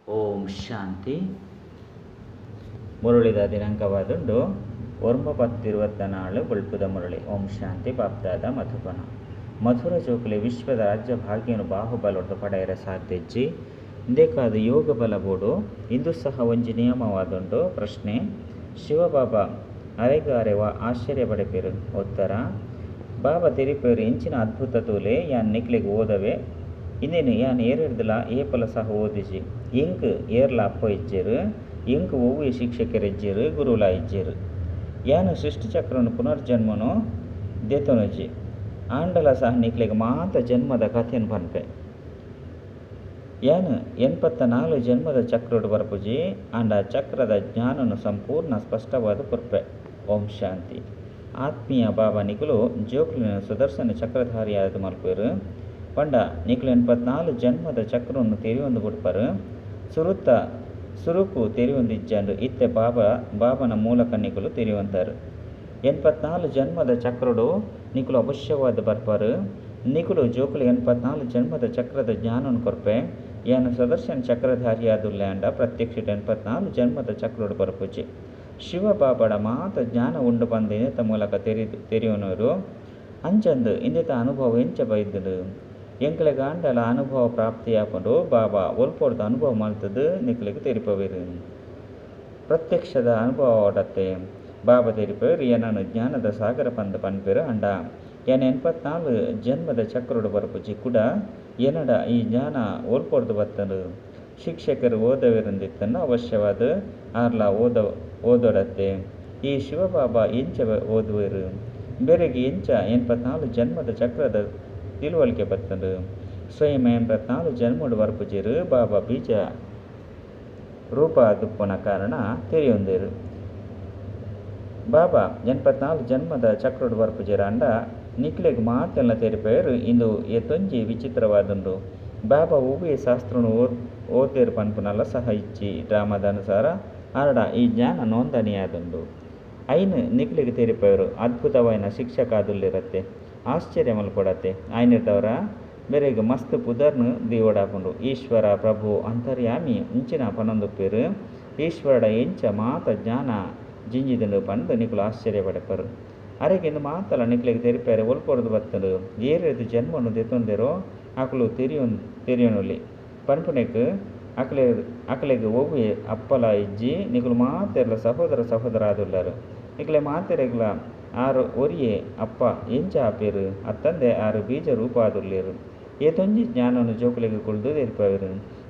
ಓಂ ಶಾಂತಿ. ಮುರಳಿದ ದಿನಾಂಕವಾದುಂಡು 9/10/24 ಬೊಳ್ಪುದ ಮುರಳಿ. ಓಂ ಶಾಂತಿ. ಬಾಪ್ದಾದ ಮಧುಬನ. ಮಧುರ ಜೋಕುಲೆ ವಿಶ್ವದ ರಾಜ್ಯ ಭಾಗ್ಯನು ಬಾಹುಬಲೊಡ್ದು ಪಡೆಯರೆ ಸಾಧ್ಯಜ್ಜಿ. ಇಂದೇಕಾದ ಯೋಗ ಬಲ ಬೋಡು. ಇಂದು ಸಹ ಒಂಜಿ ನಿಯಮವಾದುಂಡು. ಪ್ರಶ್ನೆ: ಶಿವಬಾಬಾ ಅರೆಗ್ ಅರೆ ವಾ ಆಶ್ಚರ್ಯ ಪಡೆಪೇರು? ಉತ್ತರ: ಬಾಬಾ ತೆರಿಪೇರು ಇಂಚಿನ ಅದ್ಭುತ ತೂಲೆ ಯಾನ್ ನಿಕ್ಲೆಗ್ ಓದವೆ. ಇಂದೆನ್ ಯಾನ್ ಏರೆಡ್ದಲಾ ಏಪಲ ಸಹ ಓದಿಜಿ. ಎಂಕ್ ಏರ್ಲ ಅಪ್ಪ ಇಜ್ಜೆರ್. ಎಂಕ್ ಒವ್ವೇ ಶಿಕ್ಷಕೆರ್ ಇಜ್ಜೆರ್, ಗುರುಲಾ ಇಜ್ಜೆರ್. ಯಾನ್ ಸೃಷ್ಟಿ ಚಕ್ರನ್ ಪುನರ್ಜನ್ಮನು ದೆತೊನುಜಿ. ಆಂಡಲ ಸಹ ನಿಕ್ಲೆಗ್ ಮಾತ ಜನ್ಮದ ಕಥೆನ್ ಪನ್ಪೆ. ಯಾನ್ 84 ಜನ್ಮದ ಚಕ್ರಡ್ ಬರ್ಪುಜಿ. ಆಂಡ ಚಕ್ರದ ಜ್ಞಾನನು ಸಂಪೂರ್ಣ ಸ್ಪಷ್ಟವಾದ ಕೊರ್ಪೆ. ಓಂ ಶಾಂತಿ. ಆತ್ಮೀಯ ಬಾಬಾ ನಿಕುಲು ಜೋಕ್ಲಿನ ಸುದರ್ಶನ ಚಕ್ರಧಾರಿಯಾದ ಮಲ್ಪೇರು. ಪಂಡ ನಿಕುಲು 84 ಜನ್ಮದ ಚಕ್ರವನ್ನು ತೆರಿಯೊಂದು ಬಿಡ್ಪಾರು. ಸುರುತ್ತ ಸುರುಕು ತೆರಿಯೊಂದಿಜ್ಜಂಡು ಇತ್ತೆ ಬಾಬಾ ಬಾಬನ ಮೂಲಕ ನಿಕುಲು ತೆರಿಯೊಂತಾರು. 84 ಜನ್ಮದ ಚಕ್ರಡು ನಿಕುಲು ಅವಶ್ಯವಾದ ಬರ್ಪಾರು. ನಿಕುಲು ಜೋಕುಲು 84 ಜನ್ಮದ ಚಕ್ರದ ಜ್ಞಾನನು ಕೊರ್ಪೆ. ಯಾನ್ ಸುದರ್ಶನ ಚಕ್ರಧಾರಿಯಾದುಲ್ಲೆ ಅಂಡ ಪ್ರತ್ಯಕ್ಷ 84 ಜನ್ಮದ ಚಕ್ರಡು ಬರ್ಪುಜಿ. ಶಿವ ಬಾಬಾಡ ಮಾತ ಜ್ಞಾನ ಉಂಡು ಪಂದ್ ಇಂದೆತ ಮೂಲಕ ತೆರಿಯೊನರು. ಅಂಚಂದ್ ಇಂದೆತ ಅನುಭವ ಎಂಚ ಬೈದ್ಂಡ್? ಎಂಕ್ಲೆಗ್ ಆಂಡಲ ಅನುಭವ ಪ್ರಾಪ್ತಿಯಾಪುಂಡು. ಬಾಬಾ ಒಲ್ಪೊರ್ದು ಅನುಭವ ಮಲ್ತದ್ ನಿಕ್ಲೆಗ್ ತೆರಿಪವೆರ್. ಪ್ರತ್ಯಕ್ಷದ ಅನುಭವ ಆವಡತ್ತೆ. ಬಾಬಾ ತೆರಿಪವೆರ್ ಏನನು ಜ್ಞಾನದ ಸಾಗರ ಪಂದ್ ಪನ್ಪೆರ್. ಅಂಡ ಯಾನ್ 84 ಜನ್ಮದ ಚಕ್ರಡು ಬರ್ಪುಜಿ. ಕೂಡ ಏನಡ ಈ ಜ್ಞಾನ ಒಲ್ಪೊರ್ದು ಬತ್ತಂಡು? ಶಿಕ್ಷಕರು ಓದವೆರಂದಿತ್ತನ್ನ ಅವಶ್ಯವಾದ ಆರ್ಲ ಓದೊಡತ್ತೆ. ಈ ಶಿವಬಾಬಾ ಎಂಚ ಓದುವೆರು? ಬೇರೆಗೆ ಎಂಚ 84 ಜನ್ಮದ ಚಕ್ರದ ತಿಳುವಳಿಕೆ ಬತ್ತಂಡು? ಸ್ವಯಂ 84 ಜನ್ಮಡು ಬರ್ಪುಜೆರು. ಬಾಬಾ ಬೀಜ ರೂಪ ದುಪ್ಪುನ ಕಾರಣ ತೆರಿಯೊಂದೇರು. ಬಾಬಾ 84 ಜನ್ಮದ ಚಕ್ರಡು ಬರ್ಪುಜೆರು. ಅಂಡ ನಿಕ್ಲೆಗ್ ಮಾತೆಲ್ಲ ತೆರಿಪೇರು. ಇಂದು ಏತೊಂಜಿ ವಿಚಿತ್ರವಾದುಂಡು. ಬಾಬಾ ಒವ್ವೇ ಶಾಸ್ತ್ರನು ಓದೇರು ಪನ್ಪುನಲ್ಲ ಸಹ ಇಜ್ಜಿ. ಡ್ರಾಮಾದ ಅನುಸಾರ ಆರಡ ಈ ಜ್ಞಾನ ನೋಂದಣಿಯಾದುಂಡು. ಐನ್ ನಿಕ್ಲೆಗ್ ತೆರಿಪೇರು. ಅದ್ಭುತವಾಯಿನ ಶಿಕ್ಷಕ ಆದುಲ್ಲಿರತ್ತೆ. ಆಶ್ಚರ್ಯ ಮಲ್ಪಡತ್ತೆ. ಆಯ್ನಿರ್ದವರ ಮೇರೆಗ್ ಮಸ್ತ್ ಪುದರ್ನ್ ದೀವಡಾಪುಂಡು. ಈಶ್ವರ ಪ್ರಭು ಅಂತರ್ಯಾಮಿ ಇಂಚಿನ ಪನೊಂದುಪ್ಪೇರು. ಈಶ್ವರಡ ಎಂಚ ಮಾತ ಜ್ಞಾನ ಜಿಂಜಿದುಂಡು ಪಂದ್ ನಿಕುಲು ಆಶ್ಚರ್ಯ ಪಡೆಪರು. ಅರೆಗಿಂದು ಮಾತಲ ನಿಕ್ಲೆಗ್ ತೆರಿಪೇರೆ ಒಲ್ಪೊರ್ದು ಬತ್ತುಂಡು? ಏರೆರ್ದು ಜನ್ಮನು ದೆತೊಂದೆರೋ ಅಕುಲು ತೆರಿಯೊನೊಲಿ ಪನ್ಪುನೆಕ್ ಅಕ್ಲೆ ಅಕ್ಲೆಗ್ ಒವ್ವೆ ಅಪ್ಪಲ ಇಜ್ಜಿ. ನಿಕುಲು ಮಾತೆರ್ಲ ಸಹೋದರ ಸಹೋದರ ಆದುಲ್ಲರು. ನಿಕ್ಲೆ ಮಾತೆರೆಗ್ಲ ಆರ್ ಒರಿಯೆ ಅಪ್ಪ ಎಂಚ ಆಪೇರು? ಅತ್ತಂದೆ ಆರ್ ಬೀಜ ರೂಪ ಆದುಲ್ಲೆರ್. ಏತೊಂಜಿ ಜ್ಞಾನನು ಜೋಕುಲೆಗ್ ಕುಲ್ದು ತೆರಿಪಾವೆರು.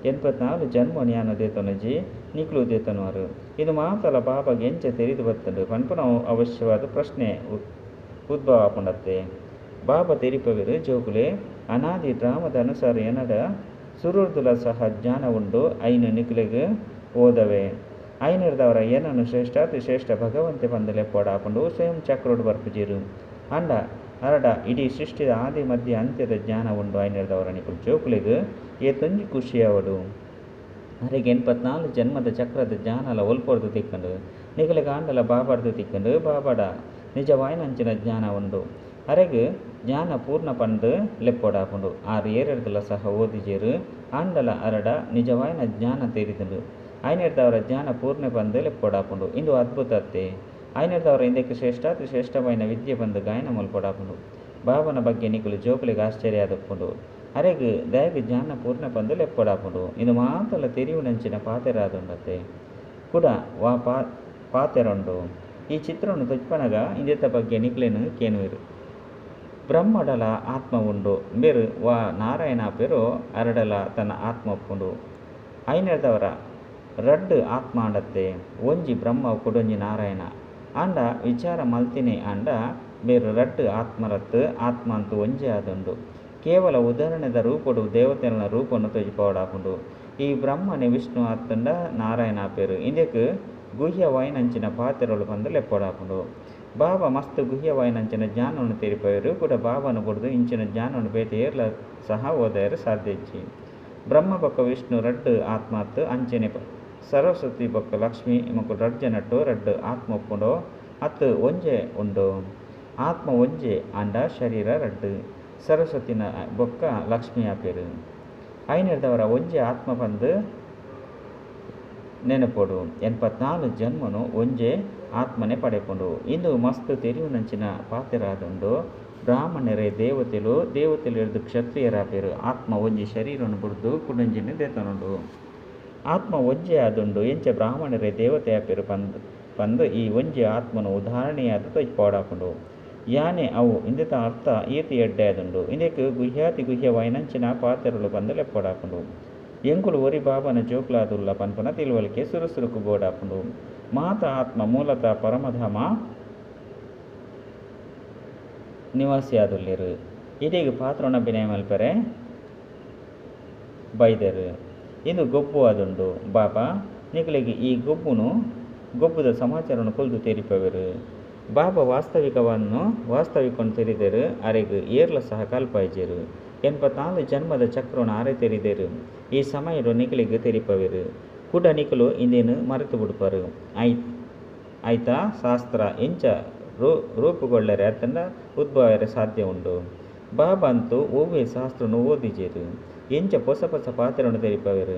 84 ಜನ್ಮ ಯಾನು ದೆತೊನಜಿ, ನಿಕುಲು ದೆತೊನುವರು. ಇದು ಮಾತಲ ಬಾಬಾಗ್ ಎಂಚ ತೆರಿದು ಬತ್ತುಂಡು ಪನ್ಪುನವು ಅವಶ್ಯವಾದ ಪ್ರಶ್ನೆ ಉದ್ಭವ ಆಪುಂಡತ್ತೆ. ಬಾಬಾ ತೆರಿಪವೆರು ಜೋಕುಲೆ ಅನಾದಿ ಡ್ರಾಮದ ಅನುಸಾರ ಏನಡ ಸುರುರ್ದುಲ ಸಹ ಜ್ಞಾನ ಉಂಡು. ಐನು ನಿಕ್ಲೆಗ್ ಓದವೆ. ಐನಿರ್ದವರ ಏನನು ಶ್ರೇಷ್ಠಾತಿ ಶ್ರೇಷ್ಠ ಭಗವಂತೆ ಪಂದ್ ಲೆಪ್ಪೋಡಾಪುಂಡು. ಸ್ವಯಂ ಚಕ್ರಡು ಬರ್ಪುಜೆರು. ಅಂಡ ಅರಡ ಇಡೀ ಸೃಷ್ಟಿದ ಆದಿ ಮಧ್ಯ ಅಂತ್ಯದ ಜ್ಞಾನ ಉಂಡು. ಐನಿರ್ದವರ ನಿಕುಲು ಜೋಕುಲೆಗ್ ಏತೊಂಜಿ ಖುಷಿಯಾವಡು. ಅರೆಗ್ 84 ಜನ್ಮದ ಚಕ್ರದ ಜ್ಞಾನಲ ಒಲ್ಪೊರ್ದು ತಿಕ್ಕಂಡು? ನಿಕುಲೆಗ್ ಆಂಡಲ ಬಾಬಾಡ್ದು ತಿಕ್ಕಂಡು. ಬಾಬಾಡ ನಿಜವಾಯಿನಂಚಿನ ಜ್ಞಾನ ಉಂಡು. ಅರೆಗ್ ಜ್ಞಾನ ಪೂರ್ಣ ಪಂದ್ ಲೆಪ್ಪೋಡಾಪುಂಡು. ಆರ್ ಏರೆಡ್ದಲ ಸಹ ಓದಿಜೆರು. ಆಂಡಲ ಅರಡ ನಿಜವಾಯಿನ ಜ್ಞಾನ ತೆರಿದುಂಡು. ಐನಿರ್ದವರ ಜ್ಞಾನ ಪೂರ್ಣ ಪಂದ್ ಲೆಪ್ಪೋಡಾಪುಂಡು. ಇಂದು ಅದ್ಭುತ ಅತ್ತೆ. ಐನಿರ್ದವರ ಇಂದಕ್ಕೆ ಶ್ರೇಷ್ಠಾತಿ ಶ್ರೇಷ್ಠವಾಯಿನ ವಿದ್ಯೆ ಪಂದ್ ಗಾಯನ ಮಲ್ಪೊಡಾಪುಂಡು. ಬಾಬನ ಬಗ್ಗೆ ನಿಕುಲು ಜೋಕುಲೆಗ್ ಆಶ್ಚರ್ಯ ಆದುಪ್ಪುಂಡು. ಅರೆಗ್ ದಾಯೆಗ್ ಜ್ಞಾನ ಪೂರ್ಣ ಪಂದ್ ಲೆಪ್ಪೋಡಾಪುಂಡು. ಇಂದು ಮಾತಲ ತೆರಿಯುನಂಚಿನ ಪಾತೆರ ಆದುಂಡತ್ತೆ. ಕುಡ ವಾ ಪಾತೆರುಂಡು. ಈ ಚಿತ್ರವನ್ನು ತೊಜ್ಪನಗ ಇಂದೆತ ಬಗ್ಗೆ ನಿಕ್ಲೆನ್ ಕೇನುವೆರು. ಬ್ರಹ್ಮಡಲ ಆತ್ಮ ಉಂಡು. ಬೇರು ವಾ ನಾರಾಯಣ ಪೇರು ಅರಡಲ ತನ್ನ ಆತ್ಮ ಉಪ್ಪುಂಡು. ಐನಿರ್ದವರ ರಡ್ಡು ಆತ್ಮ ಆಂಡತ್ತೆ. ಒಂಜಿ ಬ್ರಹ್ಮ ಕುಡೊಂಜಿ ನಾರಾಯಣ. ಆಂಡ ವಿಚಾರ ಮಲ್ತಿನಿ ಆಂಡ ಬೇರು ರಡ್ಡು ಆತ್ಮರತ್ ಆತ್ಮ ಅಂತೂ ಒಂಜೇ ಆದುಂಡು. ಕೇವಲ ಉದಾಹರಣೆದ ರೂಪಡು ದೇವತೆನ ರೂಪನ್ನು ತೊಜಿಪವಡಾಪುಂಡು. ಈ ಬ್ರಹ್ಮನೇ ವಿಷ್ಣು ಆತಂಡ ನಾರಾಯಣ ಪೇರು. ಇಂದೆಕ್ ಗುಹ್ಯವಾಯಿನಂಚಿನ ಪಾತೆರಲು ಪಂದ್ ಲೆಪ್ಪೋಡಾಪುಂಡು. ಬಾಬಾ ಮಸ್ತ್ ಗುಹ್ಯವಾಯಿನಂಚಿನ ಜ್ಞಾನವನ್ನು ತೆರಿಪವೆರು. ಕೂಡ ಬಾಬಾನು ಬುಡ್ದು ಇಂಚಿನ ಜ್ಞಾನವನ್ನು ಬೇತೆ ಏರ್ಲ ಸಹ ಓದಾಯರು ಸಾಧ್ಯ ಇಜ್ಜಿ. ಬ್ರಹ್ಮ ಬೊಕ್ಕ ವಿಷ್ಣು ರಡ್ಡು ಆತ್ಮಾತ್ ಅಂಚನೆ ಸರಸ್ವತಿ ಬೊಕ್ಕ ಲಕ್ಷ್ಮಿ ಮೊಕುಲು ರಡ್ಡು ಜನಟ್ಟು ರಡ್ಡು ಆತ್ಮ ಉಪ್ಪುಂಡು. ಅತ್ತು ಒಂಜೇ ಉಂಡು. ಆತ್ಮ ಒಂಜೇ ಆಂಡ ಶರೀರ ರಡ್ಡು. ಸರಸ್ವತಿನ ಬೊಕ್ಕ ಲಕ್ಷ್ಮಿ ಆಪೇರು. ಐನಿರ್ದವರ ಒಂಜೇ ಆತ್ಮ ಪಂದ್ ನೆನಪೊಡು. 84 ಜನ್ಮನು ಒಂಜೇ ಆತ್ಮನೆ ಪಡೆಪುಂಡು. ಇಂದು ಮಸ್ತ್ ತೆರಿಯುನಂಚಿನ ಪಾತೆರಾದುಂಡು. ಬ್ರಾಹ್ಮಣರೇ ದೇವತೆಲು, ದೇವತೆಲೆಡ್ದ್ ಕ್ಷತ್ರಿಯರಾಪೆರ್. ಆತ್ಮ ಒಂಜಿ ಶರೀರನ್ ಬುಡ್ದು ಕುಡೊಂಜೆನ್ ದೆತೊನುಂಡು. ಆತ್ಮ ಒಂಜೇ ಆದುಂಡು. ಎಂಚ ಬ್ರಾಹ್ಮಣರೇ ದೇವತೆ ಆಪೆರ್ ಪಂದ್ ಈ ಒಂಜಿ ಆತ್ಮನು ಉದಾಹರಣೆಯಾದ್ ತೋಜಿಪಾವೊಡಾಪುಂಡು. ಯಾನೆ ಅವು ಇಂದೆತ ಅರ್ಥ ಏತ್ ಎಡ್ಡೆ ಆದುಂಡು. ಇಂದೆಕ್ ಗುಹ್ಯಾತಿಗುಹ್ಯವಾಯಿನಂಚಿನ ಪಾತೆರೊಲು ಪಂದ್ ಲೆಪ್ಪೊಡಾಪುಂಡು. ಎಂಕುಲು ಒರಿ ಬಾಬಾನ ಜೋಕುಲಾದುಲ್ಲ ಪನ್ಪುನ ತಿಳುವಳಿಕೆ ಸುರು ಸುರುಕು ಬೋಡಾಪುಂಡು. ಮಾತ ಆತ್ಮ ಮೂಲತಃ ಪರಮಧಾಮ ನಿವಾಸಿಯಾದುಲ್ಲೆರ್. ಇಡೆಗ್ ಪಾತ್ರೊನ್ ಅಭಿನಯ ಮಲ್ಪೆರೆ ಬೈದೆರ್. ಇಂದು ಗೊಬ್ಬು ಆದುಂಡು. ಬಾಬಾ ನಿಕಲೆಗ್ ಈ ಗೊಬ್ಬುನು ಗೊಬ್ಬುದ ಸಮಾಚಾರನ್ ಕುಲ್ದು ತೆರಿಪಾವೆರ್. ಬಾಬಾ ವಾಸ್ತವಿಕವನ್ನು ವಾಸ್ತವಿಕನ್ ತೆರಿದೆರ್. ಅರೆಗ್ ಏರ್ಲ ಸಹ ಕಲ್ಪಾಯಿಜೆರ್. 84 ಜನ್ಮದ ಚಕ್ರನ್ ಆರೇ ತೆರಿದೆರ್. ಈ ಸಮಯಡ್ ನಿಕಲೆಗ್ ತೆರಿಪಾವೆರ್. ಕುಡ ನಿಕುಲು ಇಂದೆನ್ ಮರೆತು ಬುಡ್ಪರ್. ಆಯ್ತ ಶಾಸ್ತ್ರ ಎಂಚ ರೂಪುಗೊಳ್ಳೆರೆ ಅತ್ತಂಡ ಉದ್ಭವ ಆಯೆರೆ ಸಾಧ್ಯ ಉಂಡು. ಬಾಬಾ ಅಂತೂ ಒವ್ವೇ ಶಾಸ್ತ್ರನ್ ಓದಿಜೆರ್. ಎಂಚ ಪೊಸ ಪೊಸ ಪಾತೆರೊನು ತೆರಿಪಾವೆರ್.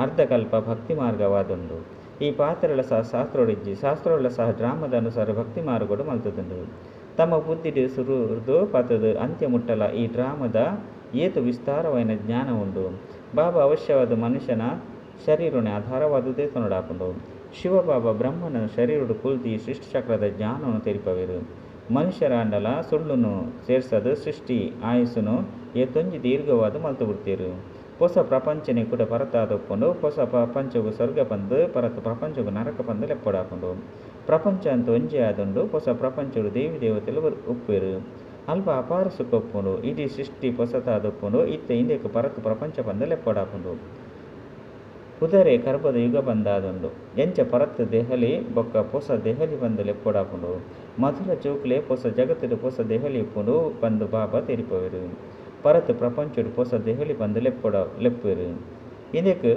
ಅರ್ಧಕಲ್ಪ ಭಕ್ತಿ ಮಾರ್ಗವಾದುಂಡು. ಈ ಪಾತೆರಲ ಸಹ ಶಾಸ್ತ್ರೊಡಿಜ್ಜಿ. ಶಾಸ್ತ್ರೊಡ್ಲ ಸಹ ಡ್ರಾಮದ ಅನುಸಾರ ಭಕ್ತಿ ಮಾರ್ಗಡ್ ಮಲ್ತುದುಂಡು. ತಮ್ಮ ಬುದ್ಧಿಡ್ ಸುರುರ್ದು ಪತ್ತುದು ಅಂತ್ಯ ಮುಟ್ಟಲ ಈ ಡ್ರಾಮದ ಏತ್ ವಿಸ್ತಾರವಾಯಿನ ಜ್ಞಾನ ಉಂಡು. ಬಾಬಾ ಅವಶ್ಯವಾದ ಮನುಷ್ಯನ ಶರೀರನೇ ಆಧಾರವಾದ ದೆತೊನೊಡಾಪುಂಡು. ಶಿವ ಬಾಬಾ ಬ್ರಹ್ಮನ ಶರೀರಡ್ ಕುಲ್ದು ಈ ಸೃಷ್ಟಿ ಚಕ್ರದ ಜ್ಞಾನವನ್ನು ತೆರಿಪಾವೆರ್. ಮನುಷ್ಯರಾಂಡಲ ಸುಳ್ಳುನು ಸೇರ್ಸದ್ ಸೃಷ್ಟಿ ಆಯುಸ್ಸುನು ಏತೊಂಜಿ ದೀರ್ಘವಾದ್ ಮಲ್ತ್ ಬುಡ್ತೆರ್. ಪೊಸ ಪ್ರಪಂಚನೆ ಕುಡ ಪರತಾದ್ ಉಪ್ಪುಂಡು. ಪೊಸ ಪ್ರಪಂಚಗ್ ಸ್ವರ್ಗ ಪಂದ್, ಪರತ್ ಪ್ರಪಂಚಗ್ ನರಕ ಪಂದ್ ಲೆಪ್ಪೊಡಾಪುಂಡು. ಪ್ರಪಂಚ ಅಂತ ಒಂಜೇ ಆದುಂಡು. ಪೊಸ ಪ್ರಪಂಚಡ್ ದೇವಿ ದೇವತೆಲು ಉಪ್ಪುವೆರ್. ಅಲ್ಪ ಅಪಾರ ಸುಖ ಉಪ್ಪುಂಡು. ಇಡೀ ಸೃಷ್ಟಿ ಪೊಸತಾದ್ ಉಪ್ಪುಂಡು. ಇತ್ತೆ ಇಂದೆಕ್ ಪರತ್ ಪ್ರಪಂಚ ಪಂದ್ ಲೆಪ್ಪೊಡಾಪುಂಡು. ಪುದರೇ ಕರ್ಬದ ಯುಗ ಪಂದಾದುಂಡು. ಎಂಚ ಪರತ್ ದೆಹಲಿ ಬೊಕ್ಕ ಪೊಸ ದೆಹಲಿ ಪಂದ್ ಲೆಪ್ಪೊಡಾಪುಂಡು. ಮಧುರ ಜೋಕುಲೇ ಪೊಸ ಜಗತ್ತುಡು ಪೊಸ ದೆಹಲಿ ಉಪ್ಪುಂಡು ಪಂದ್ ಬಾಬಾ ತೆರಿಪಾವೆರ್. ಪರತ್ ಪ್ರಪಂಚಡ್ ಪೊಸ ದೆಹಲಿ ಪಂದ್ ಲೆಪ್ಪುವೆರ್. ಇಂದೆಕ್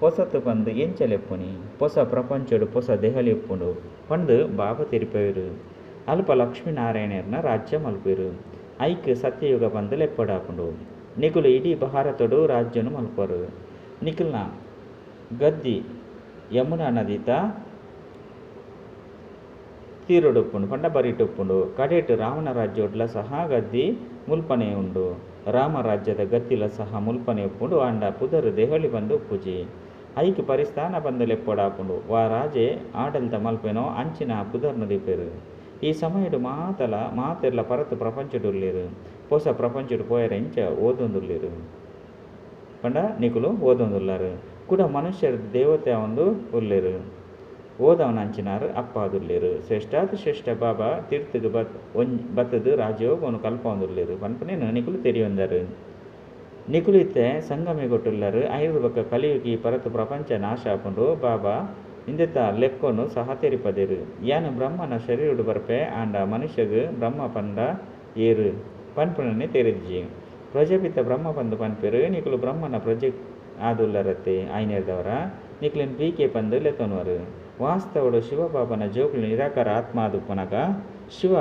ಪೊಸತ್ ಪಂದ್ ಎಂಚ ಲೆಪ್ಪುನಿ. ಪೊಸ ಪ್ರಪಂಚಡ್ ಪೊಸ ದೆಹಲಿ ಉಪ್ಪುಂಡು ಪಂದ್ ಬಾಬಾ ತೆರಿಪಾವೆರ್. ಅಲ್ಪ ಲಕ್ಷ್ಮೀ ನಾರಾಯಣೆರ್ನ ರಾಜ್ಯ ಮಲ್ಪುವೆರ್. ಐಕ್ ಸತ್ಯಯುಗ ಪಂದ್ ಲೆಪ್ಪೊಡಾಪುಂಡು. ನಿಕುಲು ಇಡೀ ಭಾರತಡ್ ರಾಜ್ಯನ್ ಮಲ್ಪುವರ್. ನಿಕಲ್ನ ಗದ್ದಿ ಯಮುನಾ ನದಿತ ತೀರಡ್ ಉಪ್ಪುಂಡು ಪಂಡ ಬರಿಟ್ ಉಪ್ಪುಂಡು. ಕಡೆಟ್ ರಾವಣ ರಾಜ್ಯಡ್ಲ ಸಹ ಗದ್ದಿ ಮುಲ್ಪನೆ ಉಂಡು. ರಾಮ ರಾಜ್ಯದ ಗದ್ದಿಲ ಸಹ ಮುಲ್ಪನೆ ಉಪ್ಪುಂಡು. ಆಂಡ ಪುದರ್ ದೆಹಲಿ ಪಂದ್ ಉಪ್ಪುಜಿ. ಐಕ್ ಪರಿಸ್ಥಾನ ಪಂದ್ ಲೆಪ್ಪೊಡಾಪುಂಡು. ವಾ ರಾಜೆ ಆಡಳಿತ ಮಲ್ಪೆನೋ ಅಂಚಿನ ಪುದರ್ನ್ ದೀಪೆರ್. ಈ ಸಮಯಡ್ ಮಾತಲ ಮಾತೆರ್ಲ ಪರತ್ ಪ್ರಪಂಚಡುಲ್ಲೆರ್. ಪೊಸ ಪ್ರಪಂಚಡ್ ಪೋಯೆರೆ ಇಂಚ ಓದೊಂದುಲ್ಲೆರ್. ಪಂಡ ನಿಕುಲು ಓದೊಂದುಲ್ಲರ್. ಕುಡ ಮನುಷ್ಯರ್ ದೇವತೆ ಆವೊಂದು ಉಲ್ಲೆರ್. ಓದವನಂಚಿನಾರ್ ಅಪ್ಪಾದುಲ್ಲೆರ್. ಶ್ರೇಷ್ಠಾತಿ ಶ್ರೇಷ್ಠ ಬಾಬಾ ತೀರ್ಥಗ್ ಬತ್ತುದು ರಾಜಯೋಗವನ್ನು ಕಲ್ಪವೊಂದುಲ್ಲೆರ್ ಪನ್ಪುನೇನ್ ನಿಕುಲು ತೆರಿಯೊಂದರ್. ನಿಕುಲು ಇತ್ತೆ ಸಂಗಮಿಗೊಟ್ಟುಲ್ಲರ್. ಐರ್ದ ಬೊಕ್ಕ ಕಲಿಯುಗಿ ಪರತ್ ಪ್ರಪಂಚ ನಾಶ ಆಪುಂಡು. ಬಾಬಾ ಇಂದೆತ ಲೆಕ್ಕೊನು ಸಹ ತೆರಿಪದೆರ್. ಯಾನ್ ಬ್ರಹ್ಮನ ಶರೀರಡ್ ಬರ್ಪೆ ಆಂಡ ಮನುಷ್ಯಗ್ ಬ್ರಹ್ಮ ಪಂಡ ಏರ್ ಪನ್ಪುನನೆ ತೆರಿದಿಜಿ. ಪ್ರಜಾಪಿತ ಬ್ರಹ್ಮ ಪಂದ್ ಪನ್ಪೆರ್. ನಿಕುಲು ಬ್ರಹ್ಮನ ಪ್ರಜೆ ಆದುಲ್ಲರತ್ತೆ ಆಯಿನೆರ್ದವರ ನಿಕುಲೆನ್ ಬಿ ಕೆ ಪಂದ್ ಲೆತೊನ್ವರ್. ವಾಸ್ತವಡ್ ಶಿವಬಾಬನ ಜೋಕುಲು ನಿರಾಕಾರ ಆತ್ಮ ಆದುಪ್ಪುನಗ ಶಿವ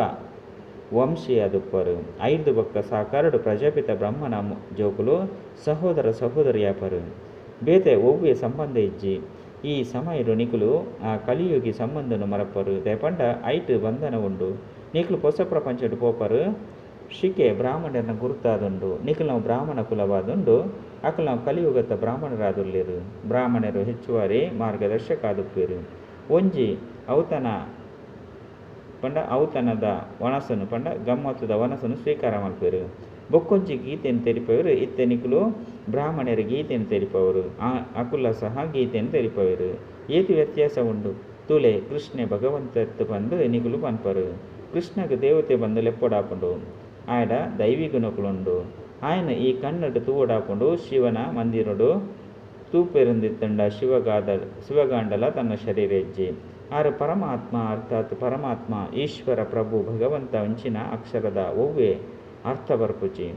ವಂಶಿ ಆದುಪ್ಪುವರ್. ಐರ್ದ್ ಬೊಕ್ಕ ಸಾಕಾರಡ್ ಪ್ರಜಾಪಿತ ಬ್ರಹ್ಮನ ಜೋಕುಲು ಸಹೋದರ ಸಹೋದರಿಯಾಪರ್. ಬೇತೆ ಒವ್ವೇ ಸಂಬಂಧ ಇಜ್ಜಿ. ಈ ಸಮಯಡ್ ನಿಕುಲು ಆ ಕಲಿಯುಗಿ ಸಂಬಂಧನ್ ಮರಪರ್. ದಾಯೆ ಪಂಡ ಐಟ್ ಬಂಧನ ಉಂಡು. ನಿಕುಲು ಪೊಸ ಪ್ರಪಂಚಡ್ ಪೋಪರ್. ಶಿಕೆ ಬ್ರಾಹ್ಮಣರ್ನ ಗುರುತಾದುಂಡು. ನಿಕುಲ್ನ ಬ್ರಾಹ್ಮಣ ಕುಲವಾದುಂಡು. ಅಕಲ್ನ ಕಲಿಯುಗದ ಬ್ರಾಹ್ಮಣರಾದುಲ್ಲೆರ್. ಬ್ರಾಹ್ಮಣರು ಹೆಚ್ಚುವರಿ ಮಾರ್ಗದರ್ಶಕ ಆದುಪ್ಪೆರ್. ಒಂಜಿ ಔತಣ ಪಂಡ ಔತಣದ ವನಸನ್ ಪಂಡ ಗಮ್ಮತ್ತುದ ವನಸನ್ ಸ್ವೀಕಾರ ಮಲ್ಪೆರ್. ಬೊಕ್ಕೊಂಜಿ ಗೀತೆನ್ ತೆರಿಪವೆರ್. ಇತ್ತೆ ನಿಕುಲು ಬ್ರಾಹ್ಮಣರು ಗೀತೆನ್ ತೆರಿಪವರು. ಅಕುಲ ಸಹ ಗೀತೆನ್ ತೆರಿಪವೆರ್. ಏತ್ ವ್ಯತ್ಯಾಸ ಉಂಡು. ತೂಲೆ ಕೃಷ್ಣೆ ಭಗವಂತತ್ ಪಂದ್ ನಿಕುಲು ಪನ್ಪರ್. ಕೃಷ್ಣಗ್ ದೇವತೆ ಪಂದ್ ಲೆಪ್ಪೊಡಾಪುಂಡು. ಆಯಡ ದೈವಿ ಗುಣಕುಲುಂಡು. ಆಯನ ಈ ಕಣ್ಣುಡ್ ತೂವೊಡಾಪುಂಡು. ಶಿವನ ಮಂದಿರಡ್ ತೂಪೆರಂದಿತ್ತಂಡ ಶಿವಗಾಂಡಲ ತನ್ನ ಶರೀರ ಇಜ್ಜಿ. ಆರ್ ಪರಮಾತ್ಮ ಅರ್ಥಾತ್ ಪರಮಾತ್ಮ ಈಶ್ವರ ಪ್ರಭು ಭಗವಂತ ಅಂಚಿನ ಅಕ್ಷರದ ಒವ್ವೇ ಅರ್ಥ ಬರ್ಪುಜಿ.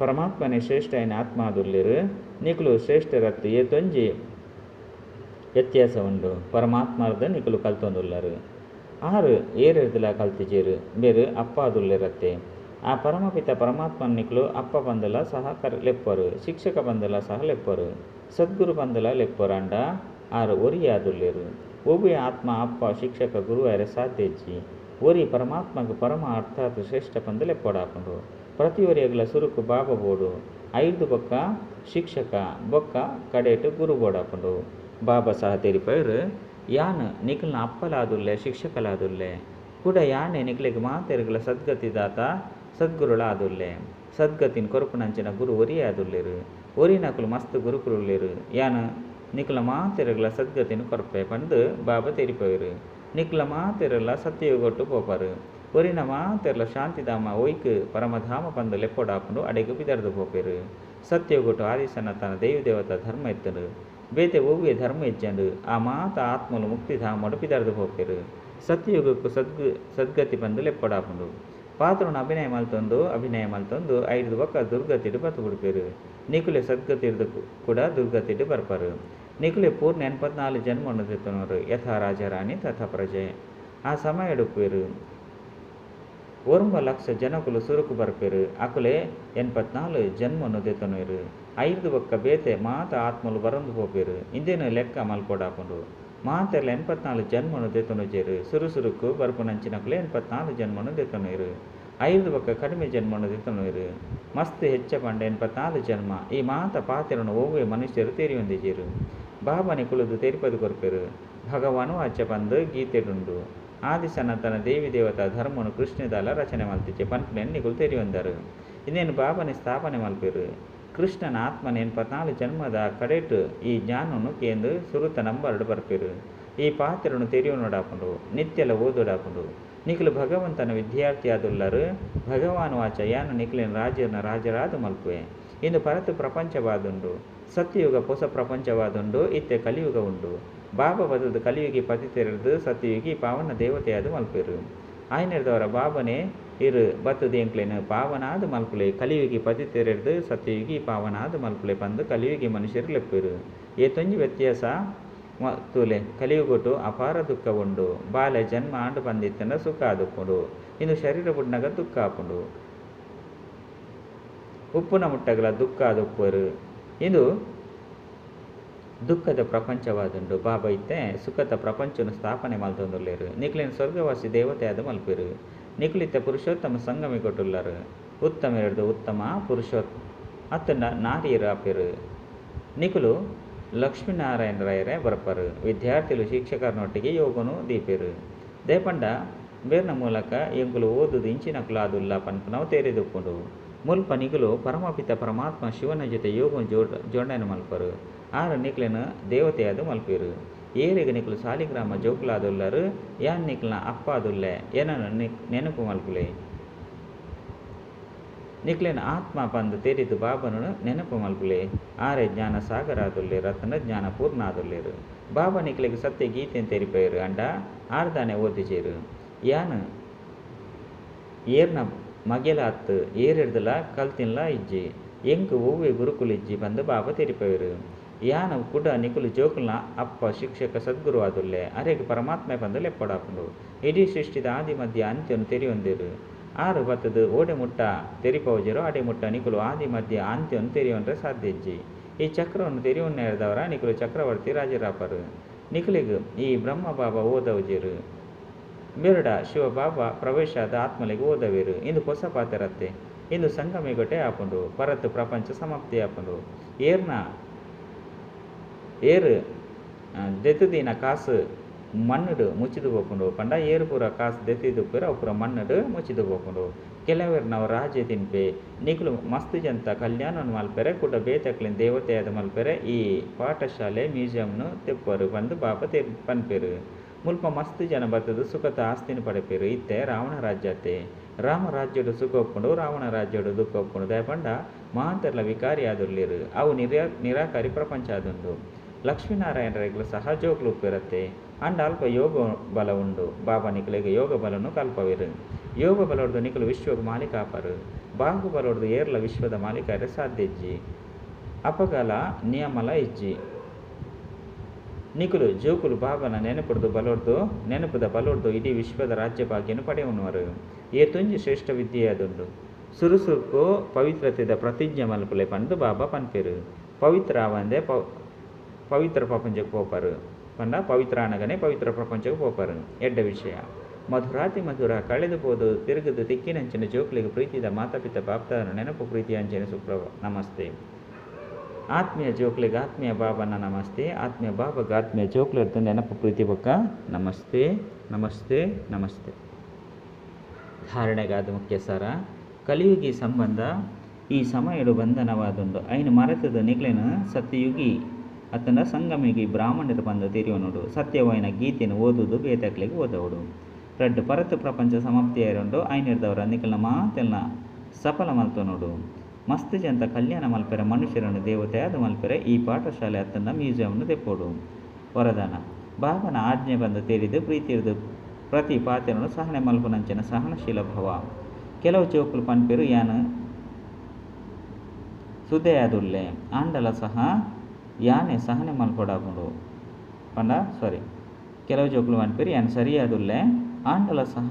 ಪರಮಾತ್ಮನೇ ಶ್ರೇಷ್ಠ ಐನ ಆತ್ಮ ಆದುಲ್ಲೆರ್. ನಿಕುಲು ಶ್ರೇಷ್ಠರತ್ ಏತೊಂಜಿ ವ್ಯತ್ಯಾಸ ಉಂಡು. ಪರಮಾತ್ಮರ್ದ್ ನಿಕುಲು ಕಲ್ತೊಂದುಲ್ಲರ್. ಆರ್ ಏರೆರ್ದಲ ಕಲ್ತಿಜೆರ್. ಬೇರ್ ಅಪ್ಪಾದುಲ್ಲೆರತ್ತೆ. ಆ ಪರಮಪಿತ ಪರಮಾತ್ಮನ ನಿಕುಲು ಅಪ್ಪ ಪಂದಲ ಸಹ ಲೆಪ್ಪರು. ಶಿಕ್ಷಕ ಪಂದಲ ಸಹ ಲೆಪ್ಪರು. ಸದ್ಗುರು ಪಂದಲ ಲೆಪ್ಪರು. ಆಂಡ ಆರ್ ಒರಿಯೇ ಆದುಲ್ಲೆರ್. ಒವ್ವೇ ಆತ್ಮ ಅಪ್ಪ, ಶಿಕ್ಷಕ, ಗುರು ಆಯೆರೆ ಸಾಧ್ಯ ಇಜ್ಜಿ. ಒರಿ ಪರಮಾತ್ಮಗ್ ಪರಮ ಅರ್ಥಾತ್ ಶ್ರೇಷ್ಠ ಪಂದ್ ಲೆಪ್ಪೊಡಾಪುಂಡು. ಪ್ರತಿಯೊರಿಯಗ್ಲಾ ಸುರುಕು ಬಾಬಾ ಬೋಡು. ಐರ್ದ್ ಬೊಕ್ಕ ಶಿಕ್ಷಕ ಬೊಕ್ಕ ಕಡೆಟ್ ಗುರು ಬೋಡಾಪುಂಡು. ಬಾಬಾ ಸಹ ತೆರಿಪಾಯೆರ್, ಯಾನ್ ನಿಕಲ್ನ ಅಪ್ಪಲಾದುಲ್ಲೆ, ಶಿಕ್ಷಕಲಾದುಲ್ಲೆ. ಕುಡ ಯಾನೇ ನಿಕ್ಲೆಗ್ ಮಾತೆರ್ಗ್ಲ ಸದ್ಗತಿದಾತ ಸದ್ಗುರುಳ ಆದುಲ್ಲೆ. ಸದ್ಗತಿನ್ ಕೊರ್ಪುನಂಚಿನ ಗುರು ಒರಿಯೇ ಆದುಲ್ಲೆರ್. ಒರಿನಕುಲು ಮಸ್ತ್ ಗುರುಕುಲು ಉಲ್ಲೆರ್. ಯಾನ್ ನಿಕಲ್ನ ಮಾತೆರೆಗ್ಲಾ ಸದ್ಗತಿನ್ ಕೊರ್ಪೆ ಪಂದ್ ಬಾಬಾ ತೆರಿಪಾಯೆರ್. ನಿಕುಲು ಮಾತೆರ್ಲಾ ಸತ್ಯಯುಗಟ್ ಪೋಪರ್. ಒರಿನ ಮಾತೆರ್ಲಾ ಶಾಂತಿಧಾಮ ಒಯ್ಕ್ ಪರಮಧಾಮ ಪಂದ್ ಲೆಪ್ಪೊಡಾಪುಂಡು ಅಡೆಗ್ ಪಿದಡ್ದ್ ಪೋಪೆರ್. ಸತ್ಯಯುಗಟ್ ಆದಿ ಸನಾತನ ದೇವಿ ದೇವತಾ ಧರ್ಮ ಇತ್ತ್ಂಡ್. ಬೇತೆ ಒವ್ವೇ ಧರ್ಮ ಇಜ್ಜಂಡ್. ಆ ಮಾತ ಆತ್ಮಲು ಮುಕ್ತಿಧಾಮಡ್ ಪಿದಡ್ದ್ ಪೋಪೆರ್. ಸತ್ಯಯುಗಕ್ ಸದ್ಗತಿ ಪಂದ್ ಲೆಪ್ಪೊಡಾಪುಂಡು. ಪಾತ್ರನ್ ಅಭಿನಯ ಮಲ್ತೊಂದು ಅಭಿನಯ ಮಲ್ತೊಂದು ಐರ್ದ್ ಬೊಕ್ಕ ದುರ್ಗತಿಡ್ ಬತ್ತ್ ಬುಡ್ಪೆರ್. ನಿಕುಲೆ ಸದ್ಗತಿರ್ದ್ ಕೂಡ ದುರ್ಗತಿಡ್ ಬರ್ಪರ್. ನಿಕುಲೆ ಪೂರ್ಣ 84 ಜನ್ಮನ್ ದೆತೊನುವರ್. ಯಥಾ ರಾಜಾರಾಣಿ ತಥಾ ಪ್ರಜೆ. ಆ ಸಮಯಡ್ ಉಪ್ಪುವೆರ್. 9 ಲಕ್ಷ ಜನಕುಲು ಸುರುಕು ಬರ್ಪೆರ್. ಅಕುಲೇ 84 ಜನ್ಮನ್ ದೆತೊನುವೆರ್. ಐರ್ದ್ ಬೊಕ್ಕ ಬೇತೆ ಮಾತ ಆತ್ಮಲು ಬರೊಂದು ಪೋಪೆರ್. ಇಂದೆನ್ ಲೆಕ್ಕ ಮಲ್ಪೊಡಾಪುಂಡು. ಮಾತೆರ್ಲಾ 84 ಜನ್ಮನ್ ದೆತೊನುಜೆರ್. ಸುರು ಸುರುಕು ಬರ್ಪುನಂಚಿನಕುಲೇ 84 ಜನ್ಮನ್ ದೆತೊನುವೆರ್. ಐರ್ದ್ ಬೊಕ್ಕ ಕಡಿಮೆ ಜನ್ಮನ್ ದೆತೊನುವೆರ್. ಮಸ್ತ್ ಹೆಚ್ಚ ಪಂಡ 84 ಜನ್ಮ. ಈ ಮಾತ ಪಾತೆರನ್ ಒವ್ವೇ ಮನುಷ್ಯೆರ್ ತೆರಿಯೊಂದಿಜೆರ್. ಬಾಬಾನೆ ಕುಲ್ಲುದು ತೆರಿಪಾದ್ ಕೊರ್ಪೆರ್. ಭಗವಾನ್ ವಾಚ ಪಂದ್ ಗೀತೆಡುಂಡು. ಆದಿ ಸನಾತನ ದೇವಿ ದೇವತಾ ಧರ್ಮನ್ ಕೃಷ್ಣೆ ದಾಲ ರಚನೆ ಮಲ್ತಿಜೆ ಪನ್ಪುನೆನ್ ನಿಕುಲು ತೆರಿಯೊಂದರ್. ಇಂದೆನ್ ಬಾಬಾನೆ ಸ್ಥಾಪನೆ ಮಲ್ಪೆರ್. ಕೃಷ್ಣನ ಆತ್ಮನ 84 ಜನ್ಮದ ಕಡೆಟ್ ಈ ಜ್ಞಾನನ್ ಕೇಂದ್ ಸುರುತ ನಂಬರ್ಡ್ ಬರ್ಪೆರ್. ಈ ಪಾತೆರನ್ ತೆರಿಯೊನೊಡಾಪುಂಡು. ನಿತ್ಯಲ ಓದೊಡಾಪುಂಡು. ನಿಕುಲು ಭಗವಂತನ ವಿದ್ಯಾರ್ಥಿ ಆದುಲ್ಲರ್. ಭಗವಾನ್ ವಾಚ ಯಾನ್ ನಿಕುಲೆನ್ ರಾಜೆರ್ನ ರಾಜೆರಾದ್ ಮಲ್ಪುವೆ. ಇಂದು ಪರತ್ ಪ್ರಪಂಚವಾದುಂಡು. ಸತ್ಯಯುಗ ಪೊಸ ಪ್ರಪಂಚವಾದುಂಡು. ಇತ್ತೆ ಕಲಿಯುಗ ಉಂಡು. ಬಾಬಾ ಬತ್ತ್ದ್ ಕಲಿಯುಗಿ ಪತಿತೆರೆರ್ದ್ ಸತ್ಯಯುಗಿ ಪಾವನ ದೇವತೆಯಾದ್ ಮಲ್ಪುವೆರ್. ಆಯಿನೆಡ್ದಾವರ ಬಾಬಾನೇ ಇರ್ ಬತ್ತ್ದ್ ಎಂಕ್ಲೆನ್ ಪಾವನಾದ್ ಮಲ್ಪುಲೆ, ಕಲಿಯುಗಿ ಪತಿತೆರೆರ್ದ್ ಸತ್ಯಯುಗಿ ಪಾವನಾದ್ ಮಲ್ಪುಲೆ ಪಂದ್ ಕಲಿಯುಗಿ ಮನುಷ್ಯೆರ್ ಲೆಪ್ಪುವೆರ್. ಏತೊಂಜಿ ವ್ಯತ್ಯಾಸ ತೂಲೆ. ಕಲಿಯುಗಟ್ ಅಪಾರ ದುಃಖ ಉಂಡು. ಬಾಲೆ ಜನ್ಮ ಆಂಡ್ ಪಂದ್ ಇತ್ತ್ಂಡ ಸುಖ ಆದುಪ್ಪುಂಡು. ಇಂದು ಶರೀರ ಬುಡ್ನಗ ದುಃಖ ಆಪುಂಡು. ಉಪ್ಪುನ ಮುಟ್ಟಗಲ ದುಃಖ ಆದುಪ್ಪುವೆರ್. ಇಂದು ದುಃಖದ ಪ್ರಪಂಚವಾದುಂಡು. ಬಾಬಾ ಇತ್ತೆ ಸುಖದ ಪ್ರಪಂಚನ್ ಸ್ಥಾಪನೆ ಮಲ್ತೊಂದುಲ್ಲೆರ್. ನಿಕ್ಲೆನ್ ಸ್ವರ್ಗವಾಸಿ ದೇವತೆ ಆದ್ ಮಲ್ಪುವೆರ್. ನಿಕುಲು ಇತ್ತೆ ಪುರುಷೋತ್ತಮ ಸಂಗಮಿಗಟುಲ್ಲರ್. ಉತ್ತಮೆರೆರ್ದ್ ಉತ್ತಮ ಪುರುಷೋತ್ ಅತ್ತುಂಡ ನಾರಿಯೆರ್ ಆಪೆರ್. ನಿಕುಲು ಲಕ್ಷ್ಮೀನಾರಾಯಣರಾಯೆರೆ ಬರ್ಪರ್. ವಿದ್ಯಾರ್ಥಿಲು ಶಿಕ್ಷಕರ್ನೊಟ್ಟಿಗೆ ಯೋಗನು ದೀಪೆರ್. ದಾಯೆ ಪಂಡ ಬೇರ್ನ ಮೂಲಕ ಎಂಕುಲು ಓದುದು ಇಂಚಿನಕುಲು ಆದುಲ್ಲ ಪನ್ಪುನವು ತೆರಿದುಪ್ಪುಂಡು. ಮುಲ್ಪ ನಿಕುಲು ಪರಮಪಿತ ಪರಮಾತ್ಮ ಶಿವನ ಜೊತೆ ಯೋಗ ಜೋಡಣೆ ಮಲ್ಪರು. ಆರ್ ನಿಕ್ಲೆನ್ ದೇವತೆಯಾದ್ ಮಲ್ಪುವೆರ್. ಏರೆಗ್ ನಿಕುಲು ಸಾಲಿಗ್ರಾಮ ಜೋಕುಲಾದುಲ್ಲರ್. ಯಾನ್ ನಿಕ್ಲೆನ ಅಪ್ಪ ಆದುಲ್ಲೆ. ಎನನ್ ನೆನಪು ಮಲ್ಪುಲೆ. ನಿಕ್ಲೆನ ಆತ್ಮ ಪಂದ್ ತೆರಿದು ಬಾಬಾನ ನೆನಪು ಮಲ್ಪುಲೆ. ಆರೇ ಜ್ಞಾನ ಸಾಗರ ಆದುಲ್ಲೆರ್ ಅತ್ತಂಡ ಜ್ಞಾನ ಪೂರ್ಣ ಆದುಲ್ಲೆರ್. ಬಾಬಾ ನಿಕ್ಲೆಗ್ ಸತ್ಯ ಗೀತೆನ್ ತೆರಿಪಾಯೆರ್ ಅಂಡ ಆರ್ ದಾನೆ ಓದಿಜೆರ್. ಯಾನ್ ಏರ್ನ ಮಗೆಲ ಅತ್ತ್, ಏರೆರ್ದಲ ಕಲ್ತಿನ್ಲ ಇಜ್ಜಿ. ಎಂಕ್ ಒವ್ವೇ ಗುರುಕುಲು ಇಜ್ಜಿ ಪಂದ್ ಬಾಬಾ ತೆರಿಪಾಯೆರ್. ಯಾನ್ ಕುಡ ನಿಕುಲು ಜೋಕುಲ್ನ ಅಪ್ಪ ಶಿಕ್ಷಕ ಸದ್ಗುರು ಆದುಲ್ಲೆ. ಅರೆಗ್ ಪರಮಾತ್ಮೆ ಪಂದ್ ಲೆಪ್ಪೊಡಾಪುಂಡು. ಇಡೀ ಸೃಷ್ಟಿದ ಆದಿ ಮಧ್ಯ ಅಂತ್ಯನ್ ತೆರಿಯೊಂದೆರ್. ಆರ್ ಬತ್ತ್ದ್ ಓಡೆ ಮುಟ್ಟ ತೆರಿಪಾವುಜೆರೋ ಅಡೆ ಮುಟ್ಟ ನಿಕುಲು ಆದಿ ಮಧ್ಯ ಅಂತ್ಯನ್ ತೆರಿಯೊನ್ರೆ ಸಾಧ್ಯ ಇಜ್ಜಿ. ಈ ಚಕ್ರವನ್ನು ತೆರಿಯೊನ್ನೆರ್ದಾವರ ನಿಕುಲು ಚಕ್ರವರ್ತಿ ರಾಜರಾಪರ್. ನಿಕುಲೆಗ್ ಈ ಬ್ರಹ್ಮ ಬಾಬಾ ಓದವುಜೆರ್. ಬೇರಡ ಶಿವ ಬಾಬಾ ಪ್ರವೇಶ ಆದ್ ಆತ್ಮಲೆಗ್ ಓದವೆರ್. ಇಂದು ಪೊಸ ಪಾತೆರತ್ತೆ. ಇಂದು ಸಂಗಮಿಗಟೆ ಆಪುಂಡು. ಪರತ್ ಪ್ರಪಂಚ ಸಮಾಪ್ತಿ ಆಪುಂಡು. ಏರ್ನ ಏರ್ ದೆತ್ತ್ದಿನ ಕಾಸು ಮಣ್ಣುಡು ಮುಚ್ಚಿದ್ ಪೋಪುಂಡು ಪಂಡ ಏರ್ ಪೂರ ಕಾಸು ದೆತ್ತಿದುಪ್ಪೆರ್ ಅವು ಪೂರ ಮಣ್ಣುಡು ಮುಚ್ಚಿದ್ ಪೋಪುಂಡು. ಕೆಲವೆರ್ನವು ರಾಜೆ ತಿನ್ಪೆ. ನಿಕುಲು ಮಸ್ತ್ ಜನತ ಕಲ್ಯಾಣನ್ ಮಲ್ಪೆರೆ ಕುಡ ಬೇತೆಕ್ಲೆನ್ ದೇವತೆಯಾದ್ ಮಲ್ಪೆರೆ ಈ ಪಾಠಶಾಲೆ ಮ್ಯೂಸಿಯಂನ್ ದೆಪ್ಪುವರ್ ಪಂದ್ ಬಾಬಾ ಪನ್ಪೆರ್. ಮುಲ್ಪ ಮಸ್ತ್ ಜನ ಬತ್ತ್ದ್ ಸುಖತ ಆಸ್ತಿನ್ ಪಡೆಪೆರ್. ಇತ್ತೆ ರಾವಣ ರಾಜ್ಯತೆ. ರಾಮ ರಾಜ್ಯಡ್ ಸುಖ ಉಪ್ಪುಂಡು, ರಾವಣ ರಾಜ್ಯಡ್ ದುಃಖ ಉಪ್ಪುಂಡು. ದಾಯೆ ಪಂಡ ಮಾತೆರ್ಲ ವಿಕಾರಿ ಆದುಲ್ಲೆರ್. ಅವು ನಿರಾಕಾರಿ ಪ್ರಪಂಚ ಆದುಂಡು. ಲಕ್ಷ್ಮೀನಾರಾಯಣರೆಗ್ಲ ಸಹ ಜೋಕುಲು ಉಪ್ಪೆರತ್ತೆ. ಅಂಡ ಅಲ್ಪ ಯೋಗ ಬಲ ಉಂಡು. ಬಾಬಾ ನಿಕುಲೆಗ್ ಯೋಗ ಬಲನು ಕಲ್ಪವೆರ್. ಯೋಗ ಬಲೊರ್ದು ನಿಕುಲು ವಿಶ್ವಗ್ ಮಾಲೀಕ ಆಪರ್. ಬಾಹುಬಲೊರ್ದು ಏರ್ಲ ವಿಶ್ವದ ಮಾಲೀಕ ಸಾಧ್ಯ ಇಜ್ಜಿ. ಅಪಗಲ ನಿಯಮಲ ಇಜ್ಜಿ. ನಿಕುಲು ಜೋಕುಲು ಬಾಬನ ನೆನಪುಡ್ದು ಬಲೊರ್ದು ನೆನಪುದ ಬಲೊರ್ದು ಇಡೀ ವಿಶ್ವದ ರಾಜ್ಯ ಭಾಗ್ಯನು ಪಡೆಯುವರು. ಏತೊಂಜಿ ಶ್ರೇಷ್ಠ ವಿದ್ಯೆ ಆದುಂಡು. ಸುರು ಸುರುಕು ಪವಿತ್ರತೆದ ಪ್ರತಿಜ್ಞೆ ಮಲ್ಪುಲೆ ಪಂದ್ ಬಾಬಾ ಪನ್ಪೆರ್. ಪವಿತ್ರ ಆವಂದೆ ಪವಿತ್ರ ಪ್ರಪಂಚಕ್ಕೆ ಪೋಪರು ಪಂಡ ಪವಿತ್ರ ಆನಗನೇ ಪವಿತ್ರ ಪ್ರಪಂಚಕ್ಕೆ ಪೋಪರು. ಎಡ್ಡೆ ವಿಷಯ. ಮಧುರಾತಿ ಮಧುರ ಕಳೆದು ಪೋದು ತಿರುಗುದು ತಿಕ್ಕಿನಂಚಿನ ಜೋಕ್ಲೆಗ್ ಪ್ರೀತಿದ ಮಾತಾಪಿತ ಬಾಪ್ದಾದನ ನೆನಪು ಪ್ರೀತಿ ಅಂಚನೆ ಸುಪ್ರಭ ನಮಸ್ತೆ. ಆತ್ಮೀಯ ಜೋಕ್ಲೆಗ್ ಆತ್ಮೀಯ ಬಾಬನ ನಮಸ್ತೆ. ಆತ್ಮೀಯ ಬಾಬಗ್ ಆತ್ಮೀಯ ಜೋಕ್ಲೆರ್ದ್ ನೆನಪು ಪ್ರೀತಿ ಬೊಕ್ಕ ನಮಸ್ತೆ ನಮಸ್ತೆ ನಮಸ್ತೆ. ಧಾರಣೆಗಾದ್ ಮುಖ್ಯ ಸಾರ. ಕಲಿಯುಗಿ ಸಂಬಂಧ ಈ ಸಮಯಡ್ ಬಂಧನವಾದುಂಡು. ಐನ್ ಮರೆತುದು ನಿಕ್ಲೆನ್ ಸತ್ಯಯುಗಿ ಅತ್ತುಂಡ ಸಂಗಮಯುಗಿ ಬ್ರಾಹ್ಮಣೆರ್ ಪಂದ್ ತೆರಿಯೊನೊಡು. ಸತ್ಯವಾಯಿನ ಗೀತೆನ್ ಓದುದು ಬೇತೆಕ್ಲೆಗ್ ಓದವೊಡು. ರಡ್ಡ್ ಪರತ್ ಪ್ರಪಂಚ ಸಮಾಪ್ತಿ ಆಯೆರೆ ಉಂಡು. ಐನೆರ್ದಾವರ ನಿಕಲ್ನ ಮಾತೆಲ್ನ ಸಫಲ ಮಲ್ತೊನೊಡು. ಮಸ್ತ್ ಜನತ ಕಲ್ಯಾಣ ಮಲ್ಪೆರೆ ಮನುಷ್ಯೆರೆನ್ ದೇವತೆಯಾದ್ ಮಲ್ಪೆರೆ ಈ ಪಾಠಶಾಲೆ ಅತ್ತುಂಡ ಮ್ಯೂಸಿಯಂನ್ ದೆಪ್ಪೊಡು. ವರದಾನ. ಬಾಬನ ಆಜ್ಞೆ ಪಂದ್ ತೆರಿದ್ ಪ್ರೀತಿರ್ದ್ ಪ್ರತಿ ಪಾತೆರನ್ ಸಹನೆ ಮಲ್ಪುನಂಚಿನ ಸಹನಶೀಲ ಭವ. ಕೆಲವು ಜೋಕುಲು ಪನ್ಪೆರ್ ಯಾನ್ ಸುದೆಯಾದುಲ್ಲೆ ಆಂಡಲ ಸಹ ಯಾನೆ ಸಹನೆ ಮಲ್ಪೊಡಾಪುಂಡು ಪಂಡ ಸಾರಿ ಕೆಲವು ಜೋಕುಲು ಪನ್ಪೆರ್ ಯಾನ್ ಸರಿಯಾದುಲ್ಲೆ ಆಂಡಲ ಸಹ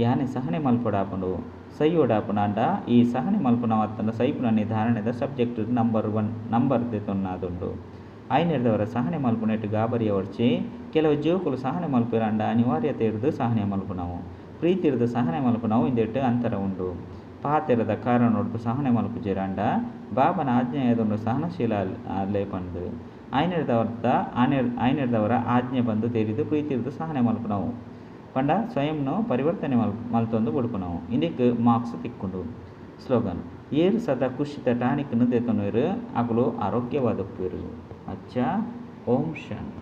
ಯಾನೆ ಸಹನೆ ಮಲ್ಪೊಡಾಪುಂಡು ಸೈಯೊಡಾಪುಂಡು. ಆಂಡ ಈ ಸಹನೆ ಮಲ್ಪುನವು ಅತ್ತಂಡ ಸೈಪುನ ಧಾರಣೆದ ಸಬ್ಜೆಕ್ಟ್ ನಂಬರ್ ಒನ್ ನಂಬರ್ ದೆತೊನ್ನಾದುಂಡು. ಐನೆರ್ದವರ ಸಹನೆ ಮಲ್ಪುನೆಟ್ ಗಾಬರಿ ಅವಡ್ಚಿ. ಕೆಲವು ಜೋಕುಲು ಸಹನೆ ಮಲ್ಪುವೆರ್ ಆಂಡ ಅನಿವಾರ್ಯತೆ ಇರ್ದ್ ಸಹನೆ ಮಲ್ಪುನವು ಪ್ರೀತಿರ್ದ್ ಸಹನೆ ಮಲ್ಪುನವು ಇಂದೆಟ್ ಅಂತರ ಉಂಡು. ಪಾತೆರದ ಕಾರಣೊಡ್ದು ಸಹನೆ ಮಲ್ಪುಜೆರ್ ಆಂಡ ಬಾಬನ ಆಜ್ಞೆಯಾದುಂಡು ಸಹನಶೀಲ ಆಲೆ ಪಂದ್ ಐನೆರ್ದವರ್ದ ಐನೆರ್ದವರ ಆಜ್ಞೆ ಪಂದ್ ತೆರಿದ್ ಪ್ರೀತಿರ್ದ್ ಸಹನೆ ಮಲ್ಪುನವು ಪಂಡ ಸ್ವಯಂನು ಪರಿವರ್ತನೆ ಮಲ್ತೊಂದು ಬುಡ್ಪುನವು ಇಂದೆಕ್ ಮಾರ್ಕ್ಸ್ ತಿಕ್ಕುಂಡು. ಸ್ಲೋಗನ್. ಏರ್ ಸದಾ ಖುಷಿತ ಟಾನಿಕ್ನ್ ದೆತೊನುವೆರ್ ಅಕುಲು ಆರೋಗ್ಯವಾದುಪ್ಪುವೆರ್. ಅಚ್ಚಾ ಓಂ ಶಾಂತಿ.